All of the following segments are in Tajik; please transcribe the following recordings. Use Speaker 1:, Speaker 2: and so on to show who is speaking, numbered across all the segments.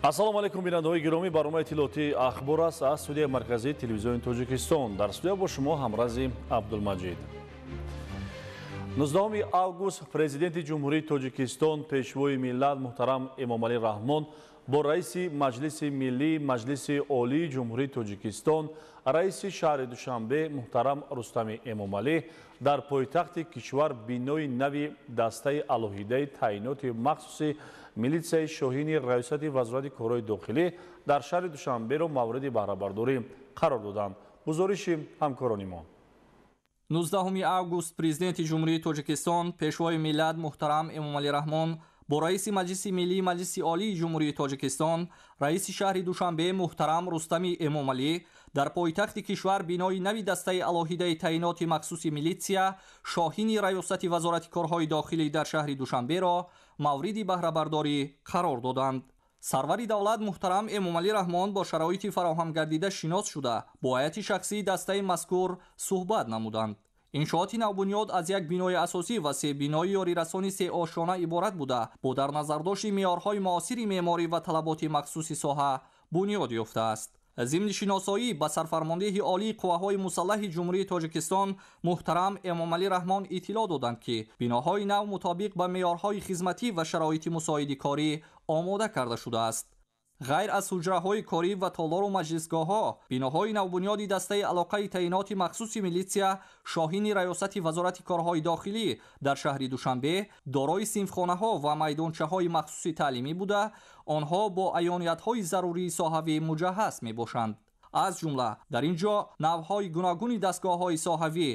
Speaker 1: Ассалому алайкум, бинандаҳои гиромӣ. Барномаи иттилоотии «Ахбор» аст аз студияи марказии Телевизиони Тоҷикистон. Дар студия бо шумо Ҳамрази Абдулмаҷид. 19 август Президенти Ҷумҳурии Тоҷикистон, Пешвои миллат муҳтарам Эмомалӣ Раҳмон бо раиси Маҷлиси Миллӣ Маҷлиси Олии Ҷумҳурии Тоҷикистон, раиси шаҳри Душанбе муҳтарам Рустами Эмомалӣ дар пойтахти кишвар бинои нави дастаи алоҳидаи таъиноти махсуси милитсияи Шоҳини Раёсати Вазорати корҳои дохилӣ дар шаҳри Душанберо мавриди баҳрабардорӣ қарор доданд. Гузориши ҳамкорони мо.
Speaker 2: 19 август Президенти Ҷумҳурии Тоҷикистон, Пешвои миллат муҳтарам Эмомалӣ Раҳмон бо раиси Маҷлиси Миллии Маҷлиси Олии Ҷумҳурии Тоҷикистон, раиси шаҳри Душанбе муҳтарам Рустами Эмомалӣ дар пойтахти кишвар бинои нави дастаи алоҳидаи таъиноти махсуси милитсия Шоҳини Раёсати Вазорати корҳои дохилӣ дар шаҳри Душанберо мавриди баҳрабардорӣ қарор доданд. Сарвари давлат муҳтарам Эмомалӣ Раҳмон бо шароити фароҳам гардида шинос шуда, бо ҳайати шахсии дастаи мазкур суҳбат намуданд. Иншооти навбунёд аз як бинои асосӣ ва се бинои ёрирасони сеошёна иборат буда, бо дар назардошти меъёрҳои муосири меъморӣ ва талаботи махсуси соҳа бунёд ёфтааст. Зимни шиносоӣ ба сарфармондеҳи олии қувваҳои мусаллаҳи Ҷумҳурии Тоҷикистон муҳтарам Эмомалӣ Раҳмон иттилоъ доданд, ки биноҳои нав мутобиқ ба меъёрҳои хизматӣ ва шароити мусоиди корӣ омода карда шудааст. Ғайр аз ҳуҷраҳои корӣ ва толору маҷлисгоҳҳо, биноҳои навбунёди дастаи алоқаи таъиноти махсуси милитсия Шоҳини Раёсати Вазорати корҳои дохилӣ дар шаҳри Душанбе дорои синфхонаҳо ва майдончаҳои махсуси таълимӣ буда, онҳо бо аёниятҳои зарурии соҳавӣ муҷаҳҳаз мебошанд. Аз ҷумла дар ин ҷо навъҳои гуногуни дастгоҳҳои соҳавӣ,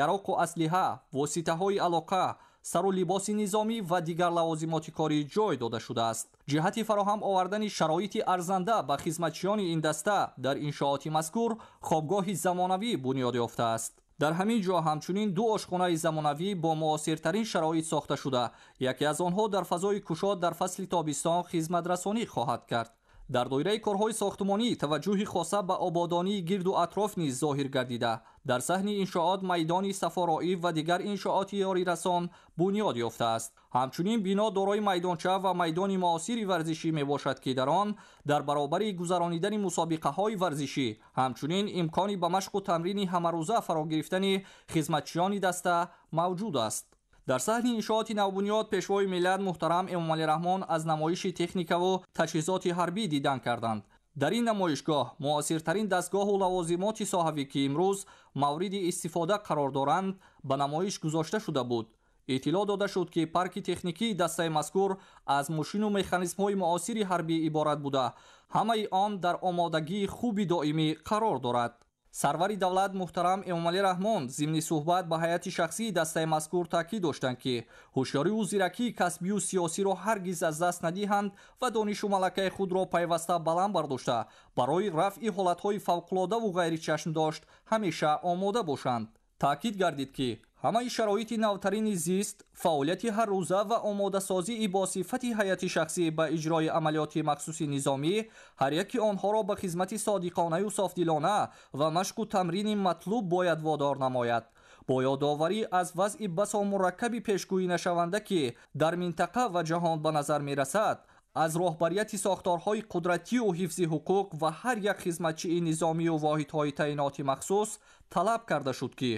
Speaker 2: яроқу аслиҳа, воситаҳои алоқа, сару либоси низомӣ ва дигар лавозимоти корӣ ҷой дода шудааст. Ҷиҳати фароҳам овардани шароити арзанда ба хизматчиёни ин даста дар иншооти мазкур хобгоҳи замонавӣ бунёд ёфтааст. Дар ҳамин ҷо ҳамчунин ду ошхонаи замонавӣ бо муосиртарин шароит сохта шуда, яке аз онҳо дар фазои кушод дар фасли тобистон хизматрасонӣ хоҳад кард. Дар доираи корҳои сохтмонӣ таваҷҷӯҳи хоса ба ободонии гирду атроф низ зоҳир гардида, дар саҳни иншоот майдони сафороӣ ва дигар иншооти ёрирасон бунёд ёфтааст. Ҳамчунин бино дорои майдонча ва майдони муосири варзишӣ мебошад, ки дар он дар баробари гузаронидани мусобиқаҳои варзишӣ ҳамчунин имкони ба машқу тамрини ҳамарӯза фаро гирифтани хизматчиёни даста мавҷуд аст. Дар саҳни иншооти навбунёд Пешвои миллат муҳтарам Эмомалӣ Раҳмон аз намоиши техникаву таҷҳизоти ҳарбӣ дидан карданд. Дар ин намоишгоҳ муосиртарин дастгоҳу лавозимоти соҳавӣ, ки имрӯз мавриди истифода қарор доранд, ба намоиш гузошта шуда буд. Иттилоъ дода шуд, ки парки техникии дастаи мазкур аз мошину механизмҳои муосири ҳарбӣ иборат буда, ҳамаи он дар омодагии хуби доимӣ қарор дорад. Сарвари давлат муҳтарам Эмомалӣ Раҳмон зимни суҳбат ба ҳайати шахсии дастаи мазкур таъкид доштанд, ки ҳушёриву зиракии касбию сиёсиро ҳаргиз аз даст надиҳанд ва донишу малакаи худро пайваста баланд бардошта, барои рафъи ҳолатҳои фавқулодаву ғайричашмдошт ҳамеша омода бошанд. Таъкид гардид, ки ҳамаи шароити навтарини зист, фаъолияти ҳаррӯза ва омодасозии бо сифати ҳайати шахсӣ ба иҷрои амалиёти махсуси низомӣ ҳар яки онҳоро ба хизмати содиқонаю софдилона ва машқу тамрини матлуб бояд водор намояд. Бо ёдоварӣ аз вазъи басо мураккаби пешгӯӣ нашаванда, ки дар минтақа ва ҷаҳон ба назар мерасад, аз роҳбарияти сохторҳои қудратию ҳифзи ҳуқуқ ва ҳар як хизматчии низомию воҳидҳои таъиноти махсус талаб карда шуд, ки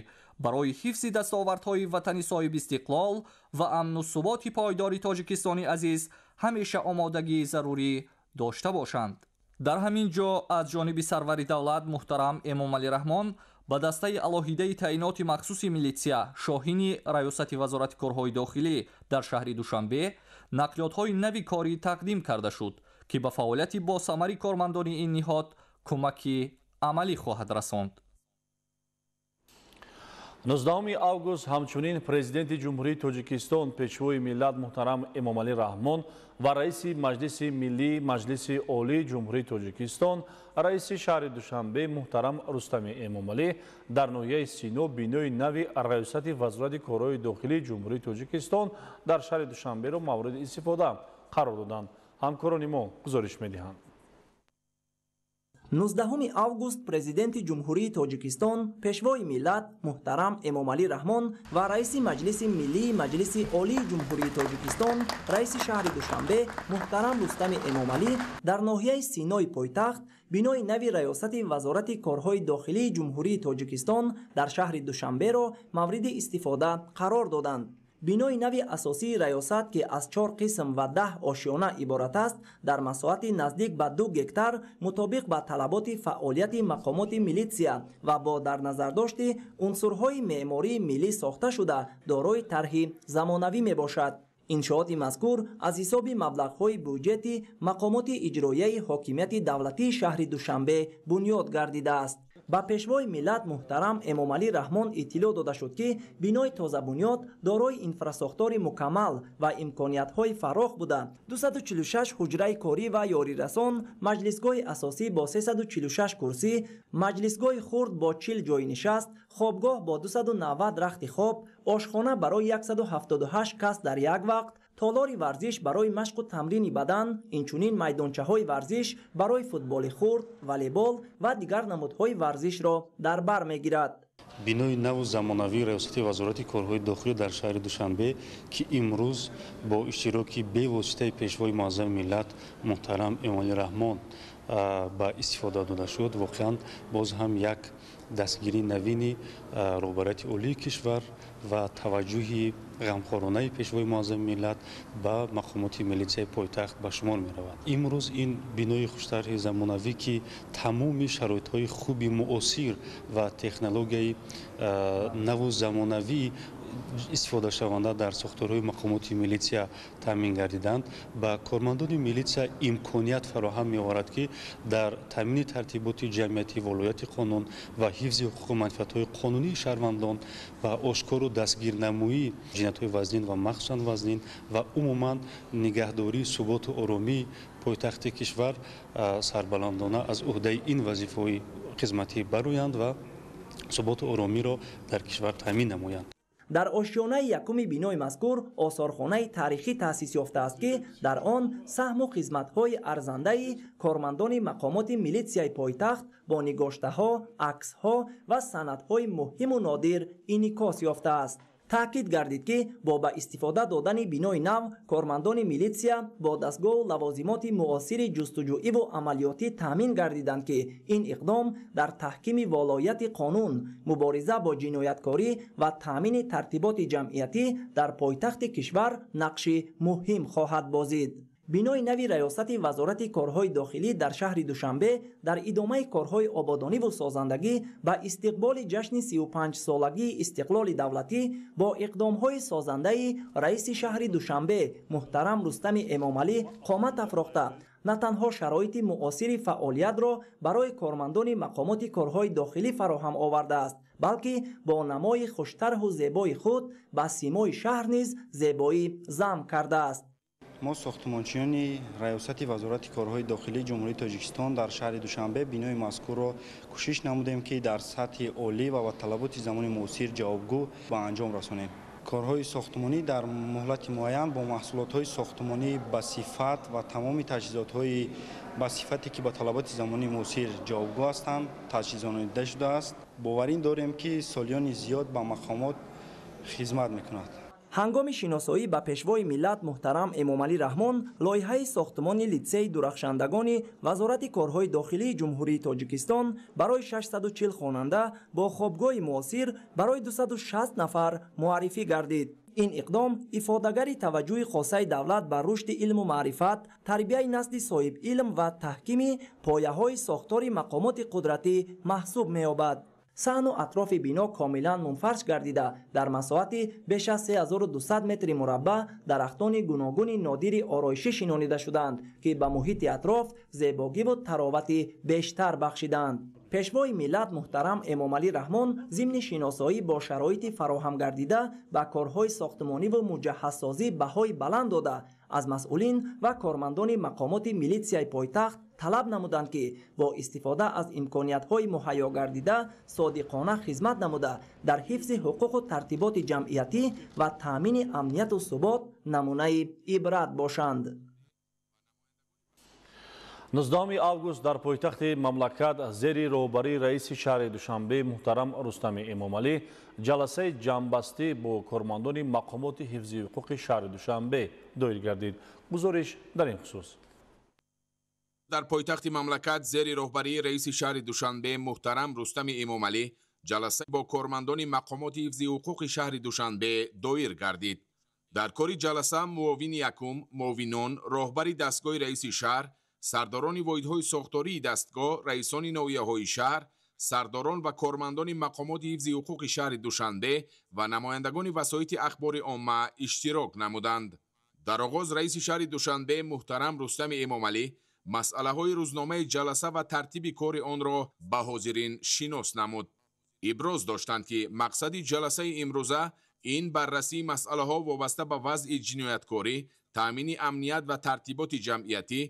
Speaker 2: барои ҳифзи дастовардҳои ватани соҳибистиқлол ва амну суботи пойдори Тоҷикистони азиз ҳамеша омодагии зарурӣ дошта бошанд. Дар ҳамин ҷо аз ҷониби сарвари давлат муҳтарам Эмомалӣ Раҳмон ба дастаи алоҳидаи таъиноти махсуси милитсия Шоҳини Раёсати Вазорати корҳои дохилӣ дар шаҳри Душанбе нақлиётҳои нави корӣ тақдим карда шуд, ки ба фаъолияти босамари кормандони ин ниҳод кӯмаки амалӣ хоҳад расонд.
Speaker 1: 19 август ҳамчунин Президенти Ҷумҳурии Тоҷикистон, Пешвои миллат муҳтарам Эмомалӣ Раҳмон ва раиси Маҷлиси Миллии Маҷлиси Олии Ҷумҳурии Тоҷикистон, раиси шаҳри Душанбе муҳтарам Рустами Эмомалӣ дар ноҳияи Сино бинои нави Раёсати Вазорати корҳои дохилии Ҷумҳурии Тоҷикистон дар шаҳри Душанберо мавриди истифода қарор доданд. Ҳамкорони мо гузориш медиҳанд.
Speaker 2: 19 август Президенти Ҷумҳурии Тоҷикистон, Пешвои миллат муҳтарам Эмомалӣ Раҳмон ва Раиси Маҷлиси Миллии Маҷлиси Олии Ҷумҳурии Тоҷикистон, Раиси шаҳри Душанбе муҳтарам Рустами Эмомалӣ дар ноҳияи Синои пойтахт бинои нави Раёсати Вазорати корҳои дохилии Ҷумҳурии Тоҷикистон дар шаҳри Душанберо мавриди истифода қарор доданд. Бинои нави асосии раёсат, ки аз 4 қисм ва 10 ошёна иборат аст, дар масоҳати наздик ба 2 гектар мутобиқ ба талаботи фаъолияти мақомоти милитсия ва бо дар назардошти унсурҳои меъмории миллӣ сохта шуда, дорои тарҳи замонавӣ мебошад. Иншооти мазкур аз ҳисоби маблағҳои буҷети мақомоти иҷроияи ҳокимияти давлатии шаҳри Душанбе бунёд гардидааст. Ба Пешвои миллат муҳтарам Эмомалӣ Раҳмон иттилоъ дода шуд, ки бинои тозабунёд дорои инфрасохтори мукаммал ва имкониятҳои фарох буда, 246 ҳуҷраи корӣ ва ёрирасон, маҷлисгоҳи асосӣ бо 346 курсӣ, маҷлисгоҳи хурд бо 40 ҷойнишаст, хобгоҳ бо 290 рахти хоб, ошхона барои 178 кас дар як вақт, толори варзиш барои машқу тамрини бадан, инчунин майдончаҳои варзиш барои футболи хурд, волейбол ва дигар намудҳои варзишро дар бар мегирад.
Speaker 3: Бинои наву замонавии Раёсати Вазорати корҳои дохилӣ дар шаҳри Душанбе, ки имрӯз бо иштироки бевоситаи Пешвои муаззами миллат муҳтарам Эмомалӣ Раҳмон ба истифода дода шуд, воқеан боз ҳам як дастгирии навини роҳбарияти олии кишвар ва таваҷҷӯҳи ғамхоронаи Пешвои муаззами миллат ба мақомоти милитсияи пойтахт ба шумор меравад. Имрӯз ин бинои хуштарҳи замонавӣ, ки тамоми шароитҳои хуби муосир ва технологияи наву замонавӣ истифодашаванда дар сохторҳои мақомоти милитсия таъмин гардиданд, ба кормандони милитсия имконият фароҳам меоварад, ки дар таъмини тартиботи ҷамъиятӣ, волояти қонун ва ҳифзи ҳуқуқу манфиатҳои қонунии шаҳрвандон ва ошкору дастгирнамоии ҷиноятҳои вазнин ва махсусан вазнин ва умуман нигаҳдории суботу оромии пойтахти кишвар сарбаландона аз уҳдаи ин вазифаҳои хизматӣ бароянд ва суботу оромиро дар кишвар таъмин намоянд.
Speaker 2: Дар ошёнаи якуми бинои мазкур осорхонаи таърихӣ таъсис ёфтааст, ки дар он саҳму хизматҳои арзандаи кормандони мақомоти милитсияи пойтахт бо нигоштаҳо, аксҳо ва санадҳои муҳиму нодир инъикос ёфтааст. Таъкид гардид, ки бо ба истифода додани бинои нав кормандони милитсия бо дастгоҳу лавозимоти муосири ҷустуҷӯиву амалиётӣ таъмин гардиданд, ки ин иқдом дар таҳкими волояти қонун, мубориза бо ҷинояткорӣ ва таъмини тартиботи ҷамъиятӣ дар пойтахти кишвар нақши муҳим хоҳад бозид. Бинои нави Раёсати Вазорати корҳои дохилӣ дар шаҳри Душанбе дар идомаи корҳои ободониву созандагӣ ба истиқболи ҷашни 35-солагии истиқлоли давлатӣ бо иқдомҳои созандаи раиси шаҳри Душанбе муҳтарам Рустами Эмомалӣ қомат афрохта, на танҳо шароити муосири фаъолиятро барои кормандони мақомоти корҳои дохилӣ фароҳам овардааст, балки бо намои хуштарҳу зебои худ ба симои шаҳр низ зебоӣ зам кардааст.
Speaker 4: Мо сохтмончиёни Раёсати Вазорати корҳои дохилии Ҷумҳурии Тоҷикистон дар шаҳри Душанбе бинои мазкурро кӯшиш намудем, ки дар сатҳи олӣ ва ба талаботи замони муосир ҷавобгӯ ба анҷом расонем. Корҳои сохтмонӣ дар муҳлати муайян бо маҳсулотҳои сохтмонӣ ба сифат ва тамоми таҷҳизотҳои ба сифате, ки ба талаботи замони муосир ҷавобгӯ ҳастанд, таҷҳизонида шудааст. Боварин дорем, ки солиёни зиёд ба мақомот хизмат мекунад.
Speaker 2: Ҳангоми шиносоӣ ба Пешвои миллат муҳтарам Эмомалӣ Раҳмон лоиҳаи сохтмони литсейи дурахшандагони Вазорати корҳои дохилии Ҷумҳурии Тоҷикистон барои 640 хонанда бо хобгоҳи муосир барои 260 нафар муаррифӣ гардид. Ин иқдом ифодагари таваҷҷӯҳи хосаи давлат ба рушди илму маърифат, тарбияи насли соҳибилм ва таҳкими пояҳои сохтори мақомоти қудратӣ маҳсуб меёбад. Саҳну атрофи бино комилан мунфарш гардида, дар масоҳати беш аз 3200 метри мураббаъ дарахтони гуногуни нодири ороишӣ шинонида шуданд, ки ба муҳити атроф зебогиву таровати бештар бахшиданд. Пешвои миллат муҳтарам Эмомалӣ Раҳмон зимни шиносоӣ бо шароити фароҳам гардида ба корҳои сохтмониву муҷаҳҳазсозӣ баҳои баланд дода, аз масъулин ва кормандони мақомоти милитсияи пойтахт талаб намуданд, ки бо истифода аз имкониятҳои муҳайё гардида содиқона хизмат намуда, дар ҳифзи ҳуқуқу тартиботи ҷамъиятӣ ва таъмини амнияту субот намунаи ибрат бошанд.
Speaker 1: 19 август дар пойтахти мамлакат зери роҳбарии раиси шаҳри Душанбе муҳтарам Рустами Эмомалӣ ҷаласаи ҷамъбастӣ бо кормандони мақомоти ҳифзи ҳуқуқи шаҳри Душанбе доир гардид. Гузориш дар ин хусус.
Speaker 5: Дар пойтахти мамлакат зери роҳбарии раиси шаҳри Душанбе муҳтарам Рустами Эмомалӣ ҷаласа бо кормандони мақомоти ҳифзи ҳуқуқи шаҳри Душанбе доир гардид. Дар кори ҷаласа муовини якум, муовинон, роҳбари дастгоҳи раиси шаҳр, сардорони воҳидҳои сохтории дастгоҳ, раисони ноҳияҳои шаҳр, сардорон ва кормандони мақомоти ҳифзи ҳуқуқи шаҳри Душанбе ва намояндагони васоити ахбори омма иштирок намуданд. Дар оғоз раиси шаҳри Душанбе муҳтарам Рустами Эмомалӣ масъалаҳои рӯзномаи ҷаласа ва тартиби кори онро ба ҳозирин шинос намуд. Иброз доштанд, ки мақсади ҷаласаи имрӯза ин баррасии масъалаҳо вобаста ба вазъи ҷинояткорӣ, таъмини амният ва тартиботи ҷамъиятӣ,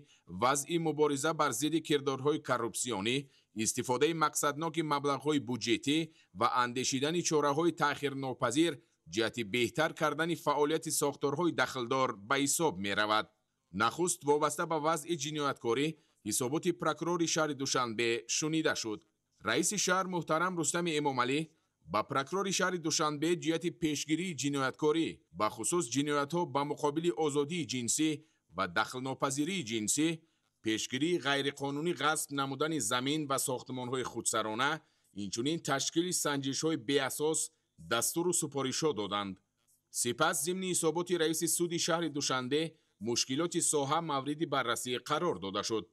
Speaker 5: вазъи мубориза бар зидди кирдорҳои коррупсионӣ, истифодаи мақсадноки маблағҳои буҷетӣ ва андешидани чораҳои таъхирнопазир ҷиҳати беҳтар кардани фаъолияти сохторҳои дахлдор ба ҳисоб меравад. Нахуст вобаста ба вазъи ҷинояткорӣ ҳисоботи прокурори шаҳри Душанбе шунида шуд. Раиси шаҳр муҳтарам Рустами Эмомалӣ ба прокурори шаҳри Душанбе ҷиҳати пешгирии ҷинояткорӣ, бахусус ҷиноятҳо ба муқобили озодии ҷинсӣ ва дахлнопазирии ҷинсӣ, пешгирии ғайриқонунӣ ғасб намудани замин ва сохтмонҳои худсарона, инчунин ташкили санҷишҳои беасос дастуру супоришҳо доданд. Сипас зимни ҳисоботи раиси суди шаҳри Душанбе мушкилоти соҳа мавриди баррасӣ қарор дода шуд.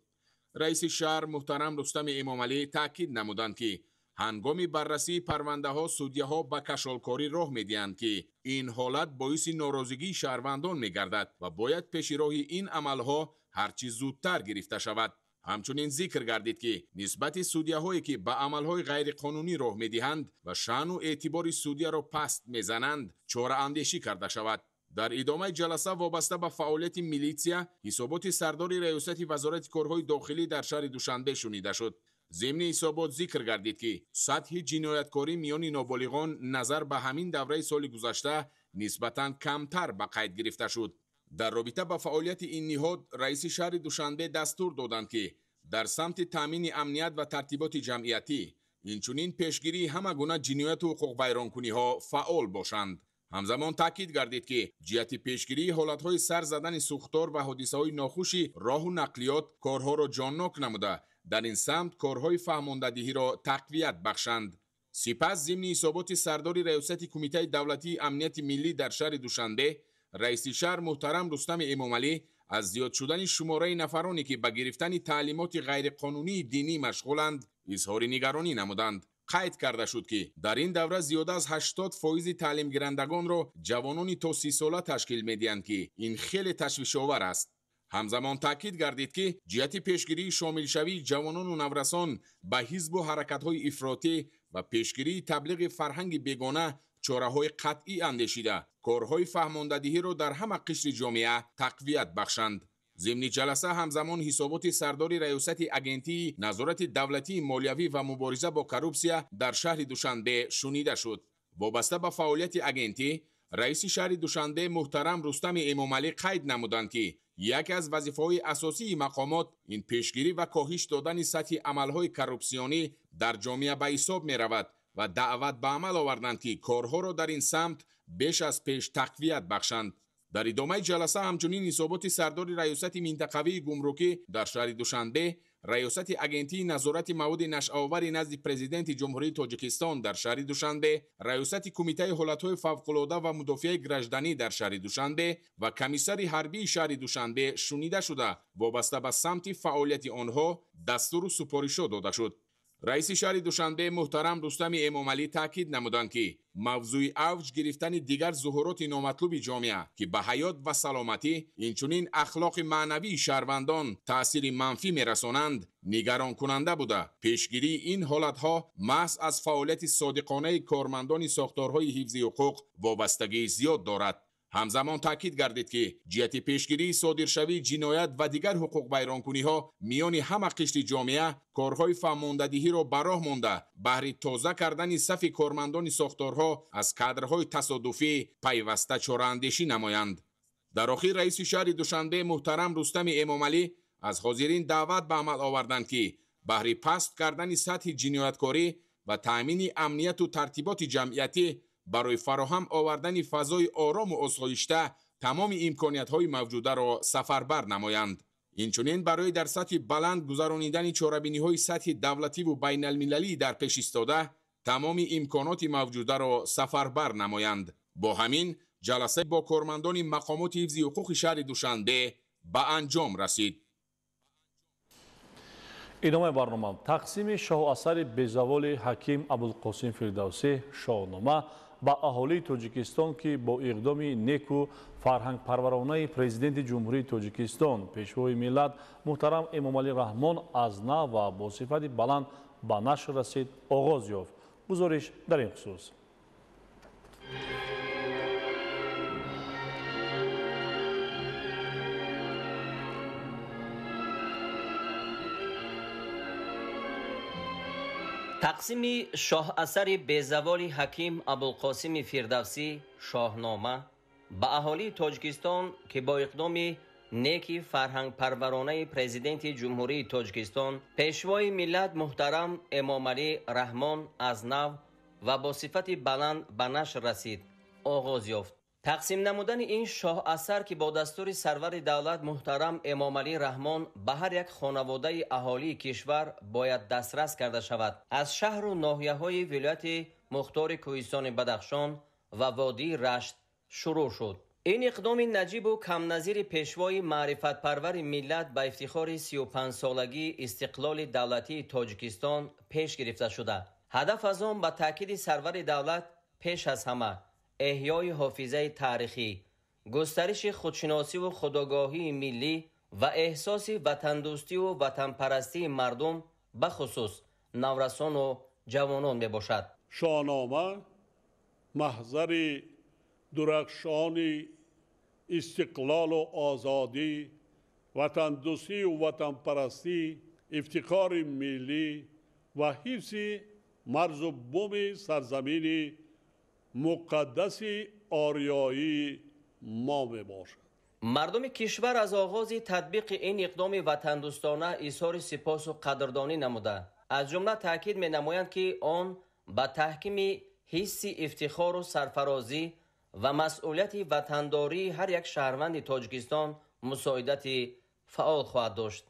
Speaker 5: Раиси шаҳр муҳтарам Рустами Эмомалӣ таъкид намуданд, ки ҳангоми баррасии парвандаҳо судяҳо ба кашолкорӣ роҳ медиҳанд, ки ин ҳолат боиси норозигии шаҳрвандон мегардад ва бояд пеши роҳи ин амалҳо ҳарчи зудтар гирифта шавад. Ҳамчунин зикр гардид, ки нисбати судяҳое ки ба амалҳои ғайриқонунӣ роҳ медиҳанд ва шаъну эътибори судяро паст мезананд, чораандешӣ карда шавад. Дар идомаи ҷаласа вобаста ба фаъолияти милитсия ҳисоботи сардори раёсати вазорати корҳои дохилӣ дар шаҳри Душанбе шунида шуд. Зимни ҳисобот зикр гардид, ки сатҳи ҷинояткорӣ миёни ноболиғон назар ба ҳамин давраи соли гузашта нисбатан камтар ба қайд гирифта шуд. Дар робита ба фаъолияти ин ниҳод раиси шаҳри Душанбе дастур доданд, ки дар самти таъмини амният ва тартиботи ҷамъиятӣ, инчунин пешгирии ҳама гуна ҷинояту ҳуқуқвайронкуниҳо фаъол бошанд. Ҳамзамон таъкид гардид, ки ҷиҳати пешгирии ҳолатҳои сар задани сӯхтор ва ҳодисаҳои нохуши роҳу нақлиёт корҳоро ҷоннок намуда, дар ин самт корҳои фаҳмондадиҳиро тақвият бахшанд. Сипас зимни ҳисоботи сардори раёсати Кумитаи давлатии амнияти миллӣ дар шаҳри Душанбе раиси шаҳр муҳтарам Рустами Эмомалӣ аз зиёд шудани шумораи нафароне ки ба гирифтани таълимоти ғайриқонунии динӣ машғуланд изҳори нигаронӣ намуданд. Қайд карда шуд, ки дар ин давра зиёда аз 80% таълимгирандагонро ҷавонони то 30 сола ташкил медиҳанд, ки ин хеле ташвишовар аст. Ҳамзамон таъкид гардид, ки ҷиҳати пешгирии шомилшавии ҷавонону наврасон ба ҳизбу ҳаракатҳои ифротӣ ва пешгирии таблиғи фарҳанги бегона чораҳои қатъӣ андешида, корҳои фаҳмондадиҳиро дар ҳама қишри ҷомеа тақвият бахшанд. Зимни ҷаласа ҳамзамон ҳисоботи сардори раёсати агентии назорати давлатии молиявӣ ва мубориза бо коррупсия дар шаҳри Душанбе шунида шуд. Вобаста ба фаъолияти агентӣ раиси шаҳри Душанбе муҳтарам Рустами Эмомалӣ қайд намуданд, ки яке аз вазифаҳои асосии мақомот ин пешгирӣ ва коҳиш додани сатҳи амалҳои коррупсионӣ дар ҷомеа ба ҳисоб меравад ва даъват ба амал оварданд, ки корҳоро дар ин самт беш аз пеш тақвият бахшанд. Дар идомаи ҷаласа ҳамчунин ҳисоботи сардори раёсати минтақавии гумрукӣ дар шаҳри Душанбе, раёсати агентии назорати маводи нашъаовари назди президенти Ҷумҳурии Тоҷикистон дар шаҳри Душанбе, раёсати Кумитаи ҳолатҳои фавқулода ва мудофиаи гражданӣ дар шаҳри Душанбе ва комиссари ҳарбии шаҳри Душанбе шунида шуда, вобаста ба самти фаъолияти онҳо дастуру супоришҳо дода шуд. Раиси шаҳри Душанбе муҳтарам Рустами Эмомалӣ таъкид намуданд, ки мавзӯи авҷ гирифтани дигар зуҳуроти номатлуби ҷомеа, ки ба ҳаёт ва саломатӣ, инчунин ахлоқи маънавии шаҳрвандон таъсири манфӣ мерасонанд, нигаронкунанда буда, пешгирии ин ҳолатҳо маҳз аз фаъолияти содиқонаи кормандони сохторҳои ҳифзи ҳуқуқ вобастагии зиёд дорад. Ҳамзамон таъкид гардид, ки ҷиҳати пешгирии содиршавии ҷиноят ва дигар ҳуқуқвайронкуниҳо миёни ҳама қишри ҷомеа корҳои фаҳмондадиҳиро ба роҳ монда, баҳри тоза кардани сафи кормандони сохторҳо аз кадрҳои тасодуфӣ пайваста чораандешӣ намоянд. Дар охир раиси шаҳри Душанбе муҳтарам Рустами Эмомалӣ Аз ҳозирин даъват ба амал оварданд, ки баҳри паст кардани сатҳи ҷинояткорӣ ва таъмини амнияту тартиботи ҷамъиятӣ барои фароҳам овардани фазои орому осоишта тамоми имкониятҳои мавҷударо сафарбар намоянд. Инчунин барои дар сатҳи баланд гузаронидани чорабиниҳои сатҳи давлативу байналмилалӣ дар пеш истода тамоми имконоти мавҷударо сафарбар намоянд. Бо ҳамин ҷаласа бо кормандони мақомоти ҳифзи ҳуқуқи шаҳри Душанбе ба анҷом расид.
Speaker 1: Идомаи барнома. Тақсими шоҳасари безаволи ҳаким Абулқосим Фирдавсӣ «Шоҳнома» ба аҳолии Тоҷикистон, ки бо иқдоми неку фарҳангпарваронаи Президенти Ҷумҳурии Тоҷикистон, Пешвои миллат муҳтарам Эмомалӣ Раҳмон аз нав ва бо сифати баланд ба нашр расид, оғоз ёфт. Гузориш дар ин хусус.
Speaker 6: Тақсими шоҳасари безаволи ҳаким Абулқосими Фирдавсӣ «Шоҳнома» ба аҳолии Тоҷикистон, ки бо иқдоми неки фарҳангпарваронаи Президенти Ҷумҳурии Тоҷикистон, Пешвои миллат муҳтарам Эмомалӣ Раҳмон аз нав ва бо сифати баланд ба нашр расид, оғоз ёфт. Тақсим намудани ин шоҳасар, ки бо дастури сарвари давлат муҳтарам Эмомалӣ Раҳмон ба ҳар як хонаводаи аҳолии кишвар бояд дастрас карда шавад, аз шаҳру ноҳияҳои вилояти мухтори Кӯҳистони Бадахшон ва водии Рашт шурӯъ шуд. Ин иқдоми наҷибу камназири пешвои маърифатпарвари миллат ба ифтихори 35-солагии истиқлоли давлатии Тоҷикистон пеш гирифта шуда, ҳадаф аз он ба таъкиди сарвари давлат пеш аз ҳама эҳёи ҳофизаи таърихӣ, густариши худшиносиву худогоҳии миллӣ ва эҳсоси ватандӯстиву ватанпарастии мардум, бахусус наврасону ҷавонон мебошад.
Speaker 7: Шоҳнома маҳзари дурахшони истиқлолу озодӣ, ватандӯстию ватанпарастӣ, ифтихори миллӣ ва ҳифзи марзу буми сарзамини муқаддаси ориёии мо мебошад.
Speaker 6: Мардуми кишвар аз оғози татбиқи ин иқдоми ватандӯстона изҳори сипосу қадрдонӣ намуда, аз ҷумла таъкид менамоянд, ки он ба таҳкими ҳисси ифтихору сарфарозӣ ва масъулияти ватандории ҳар як шаҳрванди Тоҷикистон мусоидати фаъол хоҳад дошт.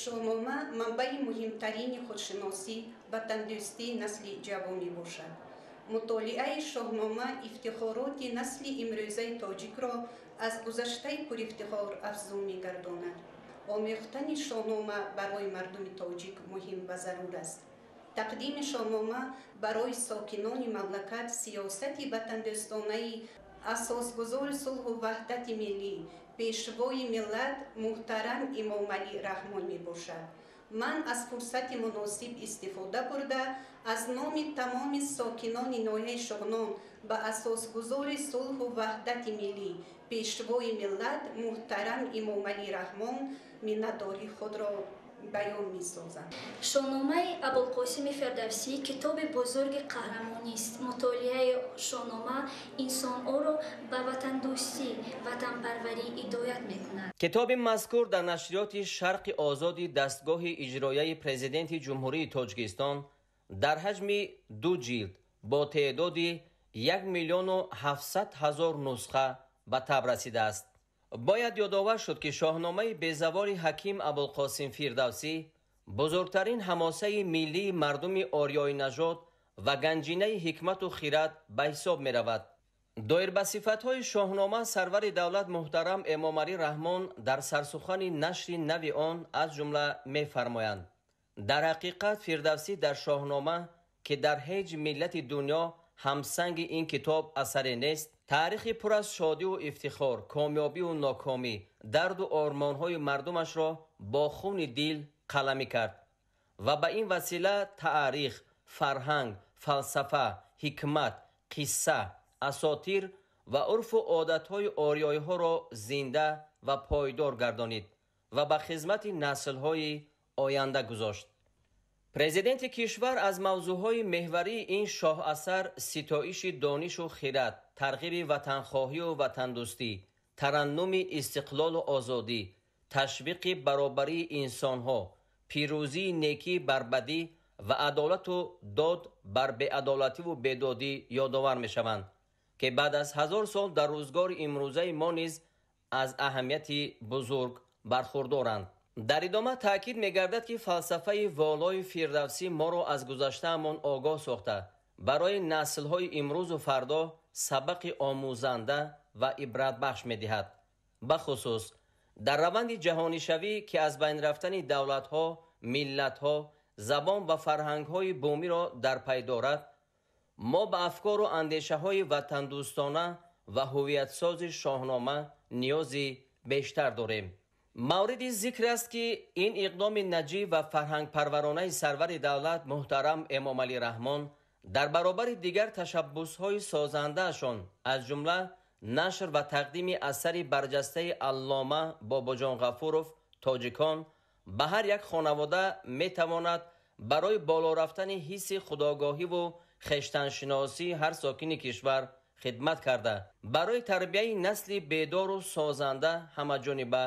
Speaker 8: Шоҳнома манбаи муҳимтарини худшиносӣ, ватандӯстии насли ҷавон мебошад. Мутолиаи Шоҳнома ифтихороти насли имрӯзаи тоҷикро аз гузаштаи пурифтихор афзун мегардонад. Омӯхтани Шоҳнома барои мардуми тоҷик муҳим ва зарур аст. Тақдими Шоҳнома барои сокинони мамлакат сиёсати ватандӯстонаи асосгузори сулҳу ваҳдати миллӣ, Пешвои миллат муҳтарам Эмомалӣ Раҳмон мебошад. Ман аз фурсати муносиб истифода бурда, аз номи тамоми сокинони ноҳияи Шоҳнон ба асосгузори сулҳу ваҳдати миллӣ, Пешвои миллат муҳтарам Эмомалӣ Раҳмон миннатдории худро баён месозам.
Speaker 9: Шоҳномаи Абулқосими Фирдавсӣ китоби бузурги қаҳрамонист. Мутолиаи Шоҳнома инсонҳоро ба ватандӯстӣ, ватанпарварӣ ҳидоят мекунад.
Speaker 6: Китоби мазкур дар нашриёти Шарқи озоди дастгоҳи иҷроияи Президенти Ҷумҳурии Тоҷикистон дар ҳаҷми 2 ҷилд бо теъдоди 1 700 000 нусха ба таб расидааст. Бояд ёдовар шуд, ки Шоҳномаи безаволи ҳаким Абулқосим Фирдавсӣ бузургтарин ҳамосаи миллии мардуми ориёинажод ва ганҷинаи ҳикмату хират ба ҳисоб меравад. Доир ба сифатҳои Шоҳнома сарвари давлат муҳтарам Эмомалӣ Раҳмон дар сарсухани нашри нави он аз ҷумла мефармоянд: дар ҳақиқат Фирдавсӣ дар Шоҳнома, ки дар ҳеҷ миллати дунё ҳамсанги ин китоб асаре нест, таърихи пур аз шодиву ифтихор, комёбиву нокомӣ, дарду ормонҳои мардумашро бо хуни дил қаламӣ кард ва ба ин васила таърих, фарҳанг, фалсафа, ҳикмат, қисса, асотир ва урфу одатҳои ориёиҳоро зинда ва пойдор гардонид ва ба хизмати наслҳои оянда гузошт. Президенти кишвар аз мавзӯъҳои меҳварии ин шоҳасар ситоиши донишу хират, тарғиби ватанхоҳию ватандӯстӣ, тараннуми истиқлолу озодӣ, ташвиқи баробарии инсонҳо, пирӯзии некӣ бар бадӣ ва адолату дод бар беадолативу бедодӣ ёдовар мешаванд, ки баъд аз 1000 сол дар рӯзгори имрӯзаи мо низ аз аҳамияти бузург бархурдоранд. Дар идома таъкид мегардад, ки фалсафаи волои Фирдавсӣ моро аз гузаштаамон огоҳ сохта, барои наслҳои имрӯзу фардо сабақи омӯзанда ва ибратбахш медиҳад. Бахусус дар раванди ҷаҳонишавӣ, ки аз байн рафтани давлатҳо, миллатҳо, забон ва фарҳангҳои бумиро дар пай дорад, мо ба афкору андешаҳои ватандӯстона ва ҳувиятсози Шоҳнома ниёзи бештар дорем. Мавриди зикр аст, ки ин иқдоми наҷиб ва фарҳангпарваронаи сарвари давлат муҳтарам Эмомалӣ Раҳмон дар баробари дигар ташаббусҳои созандаашон, аз ҷумла нашр ва тақдими асари барҷастаи аллома Бобоҷон Ғафуров «Тоҷикон» ба ҳар як хонавода метавонад барои боло рафтани ҳисси худогоҳиву хештаншиносии ҳар сокини кишвар хидмат карда, барои тарбияи насли бедору созанда ҳамаҷониба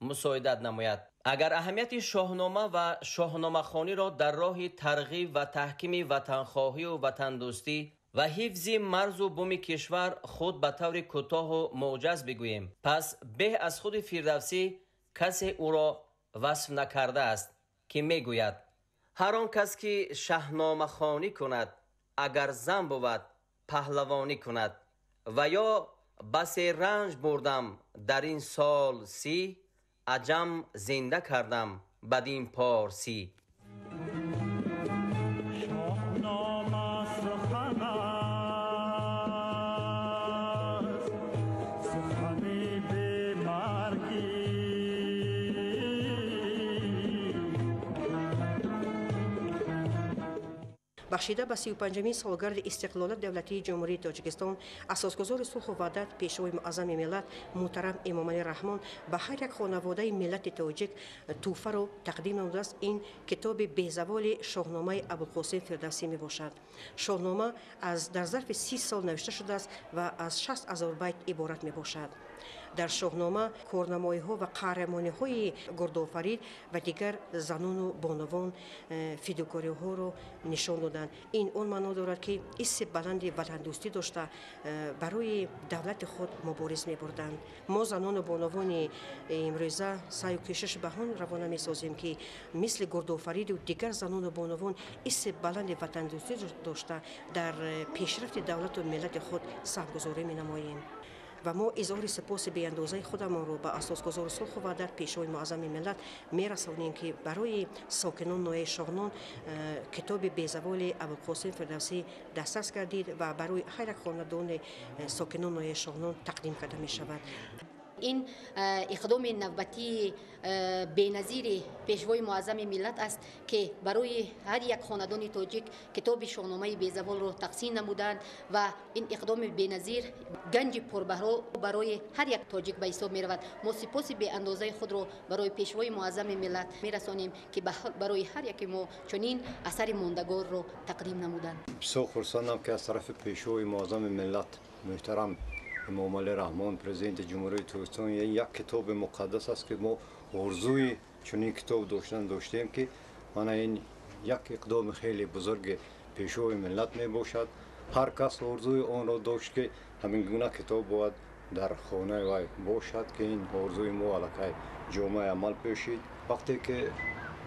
Speaker 6: мусоидат намояд. Агар аҳамияти Шоҳнома ва шоҳномахониро дар роҳи тарғиб ва таҳкими ватанхоҳию ватандӯстӣ ва ҳифзи марзу буми кишвар худ ба таври кӯтоҳу муъҷаз бигӯем, пас беҳ аз худи Фирдавсӣ касе ӯро васф накардааст, ки мегӯяд: ҳар он кас ки шаҳномахонӣ кунад, агар зан бувад, паҳлавонӣ кунад. Ва ё басе ранҷ бурдам дар ин сол 30, аҷам зинда кардам бадин порсӣ.
Speaker 10: Бахшида ба 35-мин солгарди истиқлолияти давлатии Ҷумҳурии Тоҷикистон, асосгузори сулҳу ваҳдат, Пешвои муаззами миллат муҳтарам Эмомалӣ Раҳмон ба ҳар як хонаводаи миллати тоҷик тӯҳфаро тақдим намудааст. Ин китоби безаволи Шоҳномаи Абулқосим Фирдавсӣ мебошад. Шоҳнома дар зарфи 30 сол навишта шудааст ва аз 60 ҳазор байт иборат мебошад. Дар Шоҳнома корнамоиҳо ва қаҳрамониҳои Гурдофарид ва дигар занону бонувон фидокориҳоро нишон доданд. Ин он маъно дорад, ки ҳисси баланди ватандӯстӣ дошта, барои давлати худ мубориз мебурданд. Мо занону бонувони имрӯза саъю кӯшиш ба он равона месозем, ки мисли Гурдофариду дигар занону бонувон ҳисси баланди ватандӯстӣ дошта, дар пешрафти давлату миллати худ саҳмгузорӣ менамоем. Ва мо изҳори сипоси беандозаи худамонро ба асосгузори сулҳу ваҳдат, Пешвои муаззами миллат мерасонем, ки барои сокинон ноҳияи Шоҳнон китоби безаволи Абулқосим Фирдавсӣ дастрас гардид ва барои ҳар як хонадони сокинон ноҳияи Шоҳнон тақдим карда мешавад.
Speaker 11: Ин иқдоми навбатии беназири Пешвои муаззами миллат аст, ки барои ҳар як хонадони тоҷик китоби Шоҳномаи безаволро тақсим намуданд ва ин иқдоми беназир ганҷи пурбаҳро барои ҳар як тоҷик ба ҳисоб меравад. Мо сипоси беандозаи худро барои Пешвои муаззами миллат мерасонем, ки барои ҳар яке мо чунин асари мондагорро тақдим намуданд.
Speaker 12: Бисёр хурсандам, ки аз тарафи Пешвои муаззами миллат муҳтарам Эмомалӣ Раҳмон, Президенти Ҷумҳурии Тоҷикистон, як китоби муқаддас аст, ки мо орзуи чунин китоб доштан доштем, ки мана ин як иқдоми хеле бузурги Пешвои миллат мебошад. Ҳар кас орзуи онро дошт, ки ҳамин гуна китоб бояд дар хонаи вай бошад, ки ин орзуи мо аллакай ҷомаи амал пӯшид. Вақте ки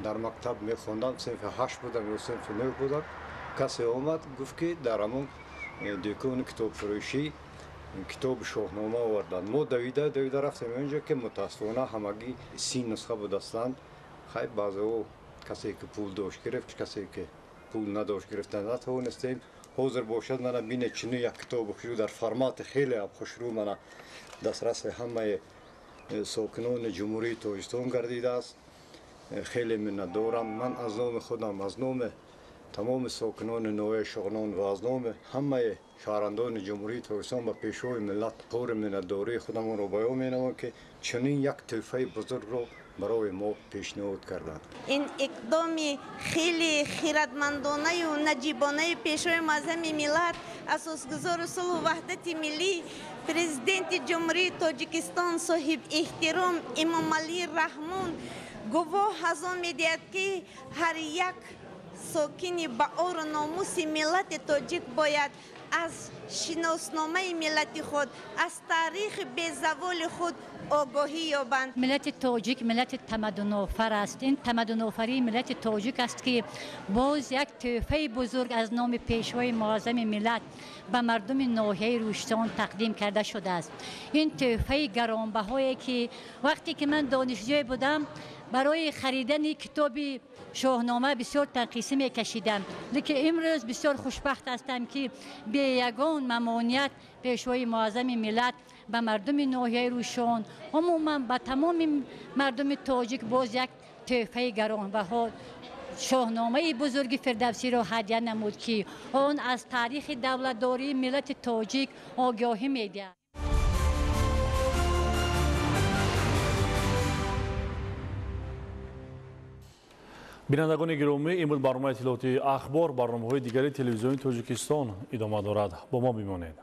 Speaker 12: дар мактаб мехондам, синфи 8 будам ё синфи 9 будам, касе омад, гуфт, ки дар ҳамон дукони китобфурӯшӣ китоби Шоҳнома оварданд. Мо давида давида рафтем онҷо, ки мутаассифона ҳамагӣ 30 нусха будастанд. Хай, баъзеҳо, касе ки пул дошт, гирифт, касе ки пул надошт, гирифта натавонистем. Ҳозир бошад, мана бинед, чунин як китоби хушрӯ дар формати хеле хушрӯ мана дастраси ҳамаи сокинони Ҷумҳурии Тоҷикистон гардидааст. Хеле миннатдорам. Ман аз номи худам, аз номи тамоми сокинони ноҳияи Шоҳнон ва аз номи ҳамаи шаҳрвандони Ҷумҳурии Тоҷикистон ба Пешвои миллат изҳори миннатдории худамонро баён менамоям, ки чунин як тӯҳфаи бузургро барои мо пешниҳод карданд.
Speaker 13: Ин иқдоми хеле хирадмандонаю наҷибонаи Пешвои муаззами миллат, асосгузори сулҳу ваҳдати миллӣ, Президенти Ҷумҳурии Тоҷикистон соҳиб эҳтиром Эмомалӣ Раҳмон гувоҳ аз он медиҳад, ки ҳар як сокини баору номуси миллати тоҷик бояд аз шиносномаи миллати худ, аз таърихи безаволи худ огоҳӣ ёбанд.
Speaker 14: Миллати тоҷик миллати тамаддунофар аст. Ин тамаддунофарии миллати тоҷик аст, ки боз як тӯҳфаи бузург аз номи Пешвои муаззами миллат ба мардуми ноҳияи Рӯштон тақдим карда шудааст. Ин тӯҳфаи гаронбаҳое, ки вақте ки ман донишҷӯе будам, барои харидани китоби Шоҳнома бисёр танқисӣ мекашидам, лекин имрӯз бисёр хушбахт ҳастам, ки бе ягон мамоният Пешвои муаззами миллат ба мардуми ноҳияи Рӯшон, умуман ба тамоми мардуми тоҷик боз як тӯҳфаи гаронбаҳо Шоҳномаи бузурги Фирдавсиро ҳадя намуд, ки он аз таърихи давлатдории миллати тоҷик огоҳӣ медиҳад.
Speaker 1: Бинандагони гиромӣ, ин буд барномаи иттилоотии Ахбор. Барномаҳои дигари телевизиони Тоҷикистон идома дорад. Бо мо бимонед.